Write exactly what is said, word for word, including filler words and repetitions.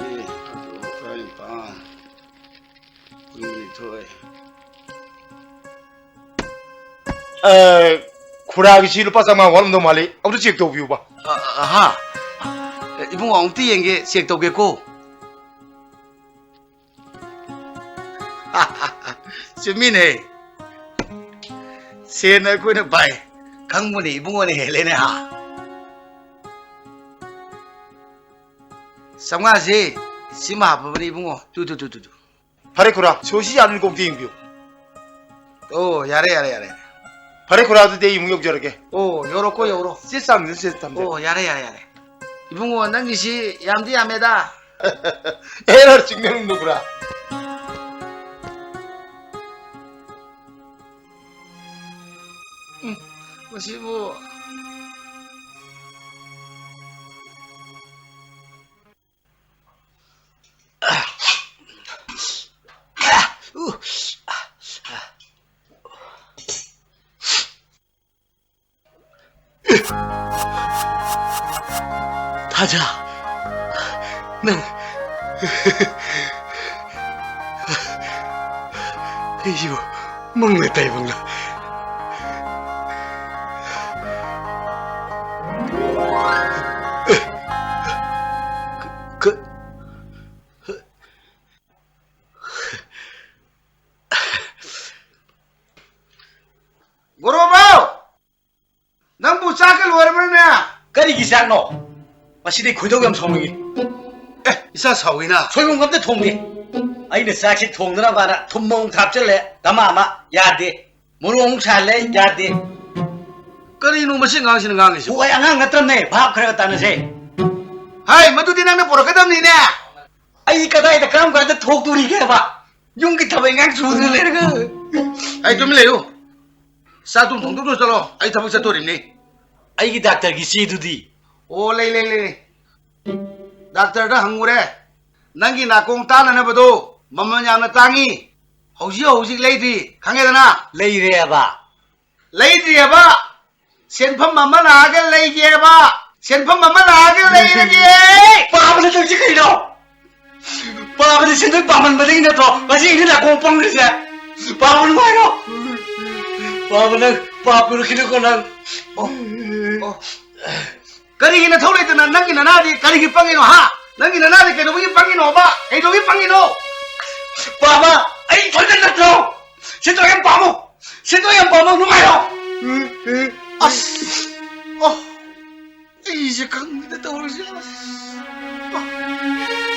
ꯃꯔꯤ, ꯇꯔꯨꯛ, ꯇꯔꯥꯅꯤꯄꯥꯟ, ꯀꯨꯟꯅꯤꯊꯣꯏ꯫ ꯑ, ꯈꯨꯔꯥꯒꯤꯁꯤ ꯂꯨꯄꯥ ꯆꯥꯝꯃꯉꯥ ꯋꯥꯠꯂꯝꯗꯧ ꯃꯥꯜꯂꯤ, ꯑꯝꯇ check ꯇꯧꯕꯤꯌꯨꯕ꯫ ꯑ, ꯑ, ꯑꯍꯥ꯫ ꯏꯕꯨꯡꯉꯣ, ꯑꯃꯨꯛꯇ ꯌꯦꯡꯒꯦ, check ꯇꯧꯒꯦꯀꯣ꯫ ꯆꯨꯝꯃꯤꯅꯦ꯫ ꯁꯦꯟꯅ ꯑꯩꯈꯣꯏꯅ ꯄꯥꯏ꯫ ꯈꯪꯕꯅꯤ, ꯏꯕꯨꯡꯉꯣꯅ ꯍꯦꯜꯂꯦꯅꯦ, ꯍꯥ? ꯆꯥꯝꯃꯉꯥꯁꯦ ꯁꯤꯃ ꯍꯥꯞꯄꯕꯅꯤ, ꯏꯕꯨꯡꯉꯣ꯫ ꯇꯨ, ꯇꯨ, ꯇꯨ, ꯇꯨ, ꯇꯨ꯫ ꯐꯔꯦ ꯈꯨꯔꯥ, ꯁꯣꯏꯁꯤ ꯌꯥꯝꯅ ꯀꯣꯛꯇ ꯌꯦꯡꯕꯤꯌꯨ꯫ ꯑꯣ, ꯌꯥꯔꯦ, ꯌꯥꯔꯦ, ꯌꯥꯔꯦ꯫ ꯐꯔꯦ ꯈꯨꯔꯥ, ꯑꯗꯨꯗꯤ ꯑꯩ ꯑꯃꯨꯛ ꯌꯧꯖꯔꯒꯦ꯫ ꯑꯣ, ꯌꯧꯔꯣꯀꯣ, ꯌꯧꯔꯣ꯫ ꯁꯤ ꯆꯥꯝꯃꯁꯤ, ꯁꯤ ꯊꯝꯖꯔꯦ꯫ ꯑꯣ, ꯌꯥꯔꯦ, ꯌꯥꯔꯦ, ꯌꯥꯔꯦ꯫ ꯏꯕꯨꯡꯉꯣ, ꯅꯪꯒꯤꯁꯤ ꯌꯥꯝꯗꯤ ꯌꯥꯝꯃꯦꯗ꯫ ꯑꯦ, ꯅꯪ ꯆꯤꯡꯅꯔꯨꯅꯨ ꯈꯨꯔꯥ꯫ ꯎꯝ, ꯃꯁꯤꯕꯨ꯫ ꯊꯥꯖ, ꯅꯪ꯫ ꯑꯩꯁꯤꯕꯨ ꯃꯪꯂ ꯇꯥꯏꯕꯪꯂ? ꯒꯣꯔꯣꯕꯥꯎ! ꯅꯪꯕꯨ ꯆꯥꯛꯀ ꯂꯣꯏꯔꯕ꯭ꯔꯅꯦ? ꯀꯔꯤꯒꯤ ꯆꯥꯛꯅꯣ? ꯉꯁꯤꯗꯤ ꯈꯣꯏꯗꯧ ꯌꯥꯝ ꯁꯥꯎꯅꯤꯡꯉꯤ꯫ ꯑꯦ, ꯏꯆꯥ ꯁꯥꯎꯋꯤꯅ? ꯁꯣꯏꯕꯨꯝ ꯑꯝꯇ ꯊꯣꯡꯗꯦ꯫ ꯑꯩꯅ ꯆꯥꯛꯁꯤ ꯊꯣꯡꯗꯅꯕꯅ ꯊꯨꯝ ꯑꯃꯨꯛ ꯍꯥꯞꯆꯜꯂꯦ, ꯗꯃꯥ ꯑꯃ, ꯌꯥꯗꯦ꯫ ꯃꯣꯔꯣꯛ ꯑꯃꯨꯛ ꯁꯥꯍꯜꯂꯦ, ꯌꯥꯗꯦ꯫ ꯀꯔꯤꯅꯣ ꯃꯁꯤ ꯑꯉꯥꯡꯁꯤꯅ ꯉꯥꯡꯉꯤꯁꯤꯕꯣ? ꯑꯣ, ꯑꯩ ꯑꯉꯥꯡ ꯅꯠꯇ꯭ꯔꯕꯅꯦ, ꯚꯥꯞ ꯈꯔ ꯈꯔ ꯇꯥꯟꯅꯁꯦ꯫ ꯍꯥꯏ, ꯃꯗꯨꯗꯤ ꯅꯪꯅ ꯄꯨꯔꯛꯀꯗꯕꯅꯤꯅꯦ꯫ ꯑꯩ ꯀꯗꯥꯏꯗ ꯀꯔꯝ ꯀꯥꯟꯗ ꯊꯣꯛꯇꯣꯔꯤꯒꯦꯕ? ꯌꯨꯝꯒꯤ ꯊꯕꯛ ꯏꯟꯈꯥꯡ ꯁꯨꯗꯅ ꯂꯩꯔꯒ꯫ ꯑꯩ ꯇꯨꯃꯤꯟ ꯂꯩꯌꯨ꯫ ꯆꯥꯛ ꯊꯨꯝ ꯊꯣꯡꯗꯣꯛꯇꯨꯅ ꯆꯠꯂꯣ, ꯑꯩ ꯊꯕꯛ ꯆꯠꯇꯣꯔꯤꯕꯅꯤ꯫ ꯑꯩꯒꯤ ꯗꯥꯛꯇꯔꯒꯤ ꯆꯦꯗꯨꯗꯤ? ꯑꯣ, ꯂꯩ, ꯂꯩ, ꯂꯩ, ꯂꯩ꯫ ꯗꯥꯛꯇꯔꯗ ꯍꯪꯉꯨꯔꯦ꯫ ꯅꯪꯒꯤ ꯅꯥꯀꯣꯡ ꯇꯥꯅꯅꯕꯗꯣ ꯃꯃꯜ ꯌꯥꯝꯅ ꯇꯥꯡꯉꯤ꯫ ꯍꯧꯖꯤꯛ ꯍꯧꯖꯤꯛ ꯂꯩꯗ꯭ꯔꯤ, ꯈꯪꯉꯦꯗꯅ? ꯂꯩꯔꯦꯕ꯫ ꯂꯩꯗ꯭ꯔꯤꯑꯕ꯫ ꯁꯦꯟꯐꯝ ꯑꯃ ꯂꯥꯛꯑꯒ ꯂꯩꯒꯦꯕ꯫ ꯁꯦꯟꯐꯝ ꯑꯃ ꯂꯥꯛꯑꯒ ꯂꯩꯔꯒꯦ꯫ ꯄꯥꯕ ꯅꯠꯇꯕꯁꯤ ꯀꯩꯅꯣ? ꯄꯥꯕꯗꯤ ꯁꯦꯟꯗꯣꯏ ꯄꯥꯝꯃꯟꯕꯗꯒꯤ ꯅꯠꯇ꯭ꯔꯣ ꯉꯁꯤ ꯑꯩꯅ ꯅꯥꯀꯣꯡ ꯄꯪꯂꯤꯁꯦ? ꯄꯥꯕ ꯅꯨꯡꯉꯥꯏꯔꯣ? ꯄꯥꯕ, ꯅꯪ ꯄꯥꯞ ꯄꯨꯔꯛꯈꯤꯅꯨꯀꯣ ꯅꯪ꯫ ꯑꯣ, ꯑꯣ꯫ ꯀꯔꯤꯒꯤ ꯅꯊꯧ ꯂꯩꯇꯅ ꯅꯪꯒꯤ ꯅꯅꯥꯗꯤ ꯀꯔꯤꯒꯤ ꯄꯪꯉꯤꯅꯣ, ꯍꯥ? ꯅꯪꯒꯤ ꯅꯅꯥꯗꯤ ꯀꯩꯗꯧꯕꯒꯤ ꯄꯪꯉꯤꯅꯣꯕ? ꯀꯩꯗꯧꯕꯒꯤ ꯄꯪꯉꯤꯅꯣ? ꯄꯥꯕ, ꯑꯩ ꯊꯣꯏꯗ ꯅꯠꯇ꯭ꯔꯣ? ꯁꯤꯠꯇꯣ ꯌꯥꯝ ꯄꯥꯝꯃꯣ꯫ ꯁꯤꯠꯇꯣ ꯌꯥꯝ ꯄꯥꯝꯃꯣ, ꯅꯨꯡꯉꯥꯏꯔꯣ꯫ ꯑꯁ! ꯑꯣ! ꯑꯩꯁꯦ ꯈꯪꯗꯦꯗ ꯇꯧꯔꯤꯁꯦ꯫ ꯑꯁ! ꯑꯣ!